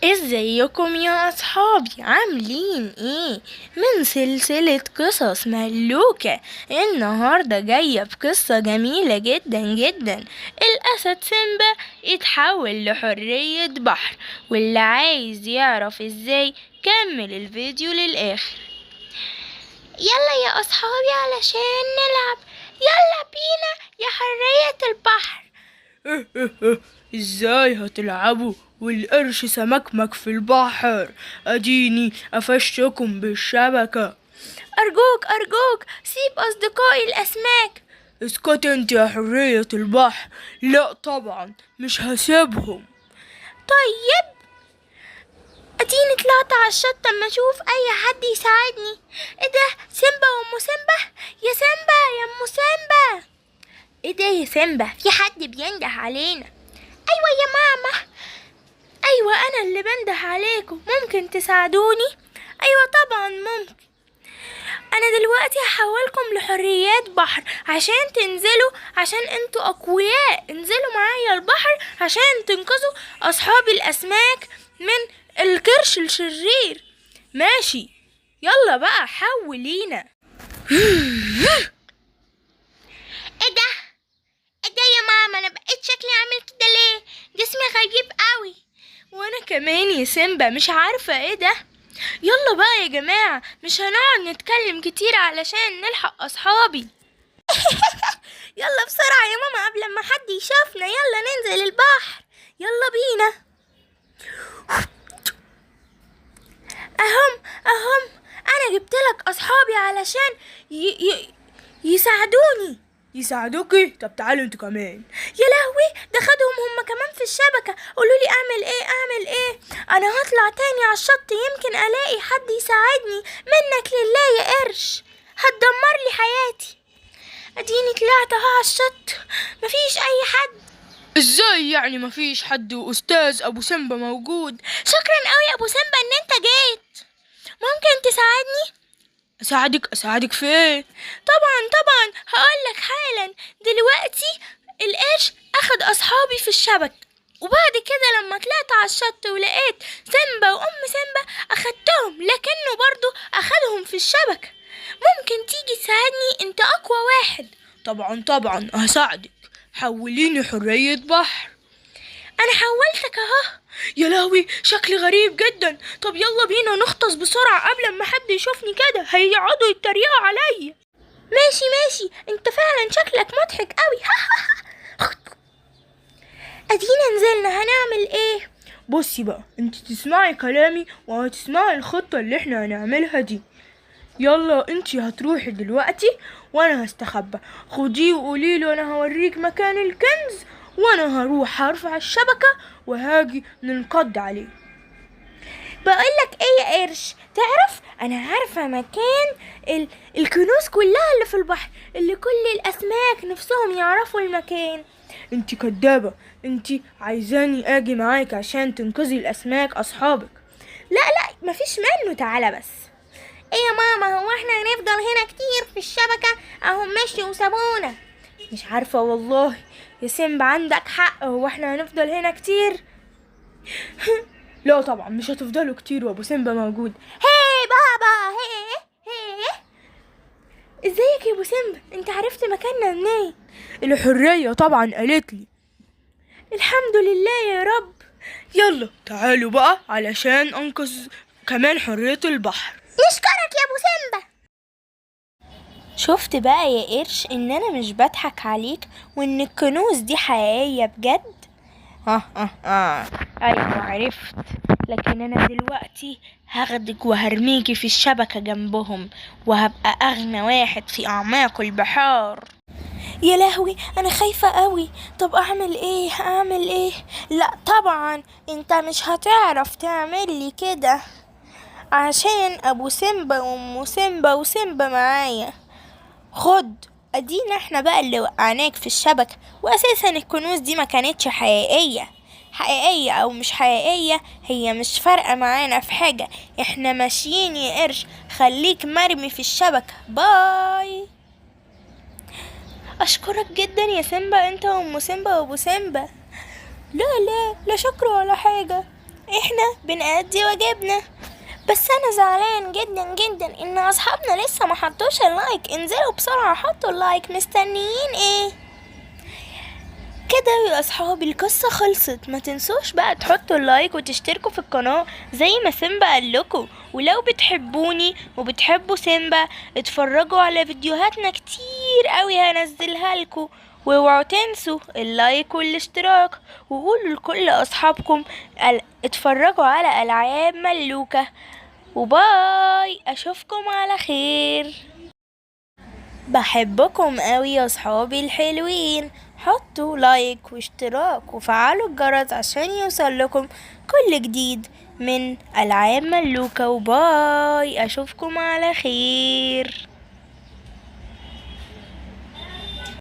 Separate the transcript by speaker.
Speaker 1: ازيكم يا اصحابي؟ عاملين ايه؟ من سلسلة قصص ملوكة النهاردة جاية بقصة جميلة جدا جدا. الاسد سيمبا اتحول لحرية بحر، واللي عايز يعرف ازاي كمل الفيديو للاخر. يلا يا اصحابي علشان نلعب، يلا بينا يا حرية البحر.
Speaker 2: ازاي هتلعبوا والقرش سمكمك في البحر؟ اديني قفشتكم بالشبكة.
Speaker 1: ارجوك ارجوك سيب اصدقائي الاسماك.
Speaker 2: اسكت انت يا حرية البحر، لا طبعا مش هسيبهم.
Speaker 1: طيب اديني طلعت على الشط اما اشوف اي حد يساعدني. ايه ده؟ سيمبا وام سيمبا؟ يا سيمبا يا ام سيمبا. ايه ده يا سيمبا؟ في حد بينده علينا. ايوه يا ماما، ايوه انا اللي بنده عليكم، ممكن تساعدوني؟ ايوه طبعا ممكن. انا دلوقتي هحولكم لحريات بحر عشان تنزلوا، عشان انتوا اقوياء، انزلوا معايا البحر عشان تنقذوا اصحاب الاسماك من القرش الشرير.
Speaker 2: ماشي يلا بقى حولينا.
Speaker 1: ايه ده؟ ايه ده يا ماما؟ انا بقيت شكلي عامل كده ليه؟ جسمي غريب قوي.
Speaker 2: وانا كمان يا سيمبا مش عارفة ايه ده. يلا بقى يا جماعة مش هنقعد نتكلم كتير علشان نلحق اصحابي.
Speaker 1: يلا بسرعة يا ماما قبل ما حد يشوفنا، يلا ننزل البحر، يلا بينا. اهم اهم انا جبت لك اصحابي علشان يساعدوني.
Speaker 2: يساعدوكي؟ طب تعالوا انتوا كمان.
Speaker 1: يا لهوي ده خدهم هم كمان في الشبكة. قولوا لي اعمل ايه؟ اعمل ايه؟ انا هطلع تاني على الشط يمكن الاقي حد يساعدني. منك لله يا قرش، هتدمر لي حياتي. اديني طلعت اهو على الشط، مفيش اي حد.
Speaker 2: ازاي يعني مفيش حد واستاذ ابو سيمبا موجود؟
Speaker 1: شكرا قوي يا ابو سيمبا ان انت جيت، ممكن تساعدني؟
Speaker 2: اساعدك؟ اساعدك في ايه؟
Speaker 1: طبعا طبعا هقولك حالا. دلوقتي القرش اخد اصحابي في الشبك، وبعد كده لما طلعت على الشط ولقيت سيمبا وام سيمبا اخدتهم، لكنه برضو اخدهم في الشبكة. ممكن تيجي تساعدني؟ انت اقوى واحد.
Speaker 2: طبعا طبعا هساعدك، حوليني حرية بحر.
Speaker 1: انا حولتك اهو.
Speaker 2: يا لهوي شكلي غريب جدا. طب يلا بينا نغطس بسرعة قبل ما حد يشوفني كده، هيقعدوا يتريقوا عليا.
Speaker 1: ماشي ماشي، انت فعلا شكلك مضحك قوي. ادينا نزلنا، هنعمل ايه؟
Speaker 2: بصي بقى انت تسمعي كلامي وهتسمعي الخطة اللي احنا هنعملها دي. يلا انت هتروحي دلوقتي وانا هستخبى. خديه وقولي له انا هوريك مكان الكنز، وانا هروح هرفع الشبكة وهاجي ننقض عليه.
Speaker 1: بقولك ايه يا قرش، تعرف انا عارفة مكان الكنوز كلها اللي في البحر، اللي كل الاسماك نفسهم يعرفوا المكان.
Speaker 2: انت كدابة، انت عايزاني اجي معاك عشان تنقذي الاسماك اصحابك.
Speaker 1: لا لا مفيش منه، تعالى بس. ايه يا ماما، هو احنا هنفضل هنا كتير في الشبكة؟ اهم مشوا وسابونا.
Speaker 2: مش عارفة والله يا سيمبا، عندك حق، هو احنا هنفضل هنا كتير؟ لا طبعا مش هتفضلوا كتير وابو سيمبا موجود.
Speaker 1: هي بابا، هي هي، ازيك يا ابو سيمبا؟ انت عرفت مكاننا منين؟
Speaker 2: الحرية طبعا قالت لي.
Speaker 1: الحمد لله يا رب.
Speaker 2: يلا تعالوا بقى علشان انقذ كمان حرية البحر.
Speaker 1: نشكرك يا ابو سيمبا. شفت بقى يا قرش ان انا مش بضحك عليك، وان الكنوز دي حقيقية بجد؟
Speaker 2: ايوه عرفت، لكن انا دلوقتي هاخدك وهرميكي في الشبكة جنبهم، وهبقى اغنى واحد في اعماق البحار.
Speaker 1: يا لهوي انا خايفة قوي. طب اعمل ايه؟ اعمل ايه؟ لا طبعا انت مش هتعرف تعمل لي كده، عشان ابو سيمبا وام سيمبا وسيمبا معايا. خد ادينا احنا بقى اللي وقعناك في الشبكة، واساسا الكنوز دي ما كانتش حقيقية. حقيقية او مش حقيقية هي مش فارقة معانا في حاجة، احنا ماشيين يا قرش، خليك مرمي في الشبكة. باي. اشكرك جدا يا سيمبا، انت وام سيمبا وابو سيمبا. لا لا لا شكر ولا حاجة. احنا بنأدي واجبنا. بس انا زعلان جدا جدا ان اصحابنا لسه ما حطوش ال like. انزلوا بسرعة حطوا ال like، مستنيين ايه؟ كده يا اصحابي القصة خلصت. ما تنسوش بقى تحطوا ال like وتشتركوا في القناة زي ما سيمبا قال لكم. ولو بتحبوني وبتحبوا سيمبا اتفرجوا على فيديوهاتنا كتير قوي هنزلها لكم. واوعوا تنسوا ال like والاشتراك، وقولوا لكل اصحابكم اتفرجوا على العاب ملوكة. و bye، اشوفكم على خير. بحبكم قوي يا اصحابي الحلوين. حطوا like واشتراك وفعلوا الجرس عشان يوصل لكم كل جديد من العاب ملوكة. و bye، اشوفكم على خير.